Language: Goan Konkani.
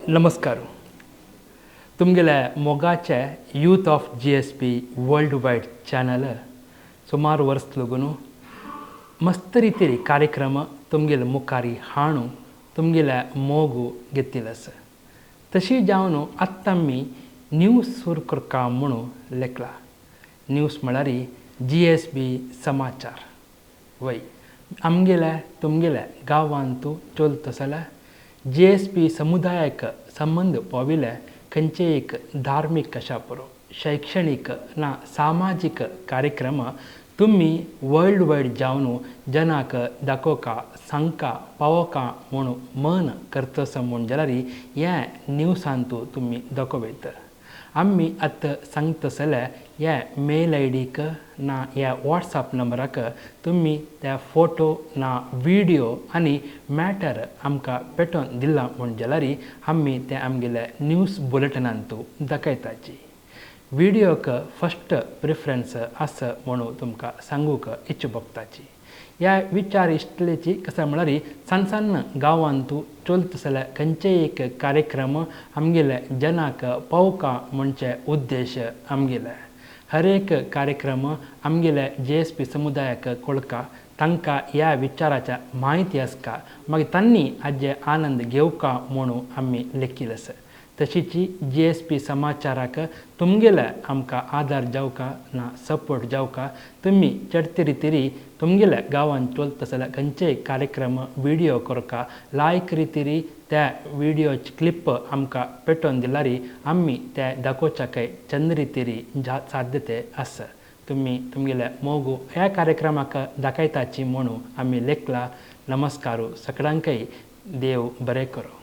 नमस्कार. तुमगेले मोगाचे youth of GSB world wide channel सुमार वर्स लागून मस्त रितीर कार्यक्रम तुमगेले मुखारी हाणू तुमगेले मोगू घेतिल्लो आसा. तशी जावन आत्तां आमी न्यूज सुरू करका म्हणून लेखला. न्यूज म्हळ्यार GSB समाचार. वय आमगेल्या तुमगेल्या गांवांत चलता जाल्यार GSB समुदायाक संबंद पाविल्ले खंयचे एक धार्मीक कशा पुरो शैक्षणीक ना सामाजीक कार्यक्रम तुमी वर्ल्ड वायड जावन जनाक दाखोवका सांगका पावोका म्हणून मन करतस म्हूण जाल्यार हे न्यूजांत तुमी दाखोवयत. आमी आतां सांगता जाल्यार ह्या मेल I डीक ना ह्या वॉट्सएप नंबराक तुमी त्या फोटो ना व्हिडियो आनी मॅटर आमकां पेटोवन दिला म्हूण जाल्यार आमी ते आमगेले न्यूज बुलेटिनांत दाखयताची. व्हिडियोक फस्ट प्रिफरन्स आसा म्हणून तुमकां सांगूंक इच्छा भोगताची. ह्या विचार इश्टलेची कशें म्हळ्यार सान सान गांवांत चलता जाल्यार खंयचेय एक कार्यक्रम आमगेले जनाक पावका म्हणचे उद्देश आमगेले. हर एक कार्यक्रम आमगेले GSB समुदायाक कोळका तांकां ह्या विचाराच्या म्हायती आसका मागीर तांणी हाजे आनंद घेवका म्हणून आमी लेखिल्लें आसा. तशीच GSB समाचाराक तुमगेले आमकां आदार जावका ना सपोर्ट जावका तुमी चडते रितीरी तुमगेल्या गांवांत चलता जाल्यार खंयचेय कार्यक्रम व्हिडियो करका लायक रितीरी त्या व्हिडियोची क्लिप आमकां पेटोवन दिल्यार आमी ते दाखोवच्याकय चंद रितीरी साध्यते आसा. तुमी तुमगेल्या मोगू ह्या कार्यक्रमाक दाखयताची म्हणून आमी लेखला. नमस्कार सगळ्यांकय. देव बरें करूं.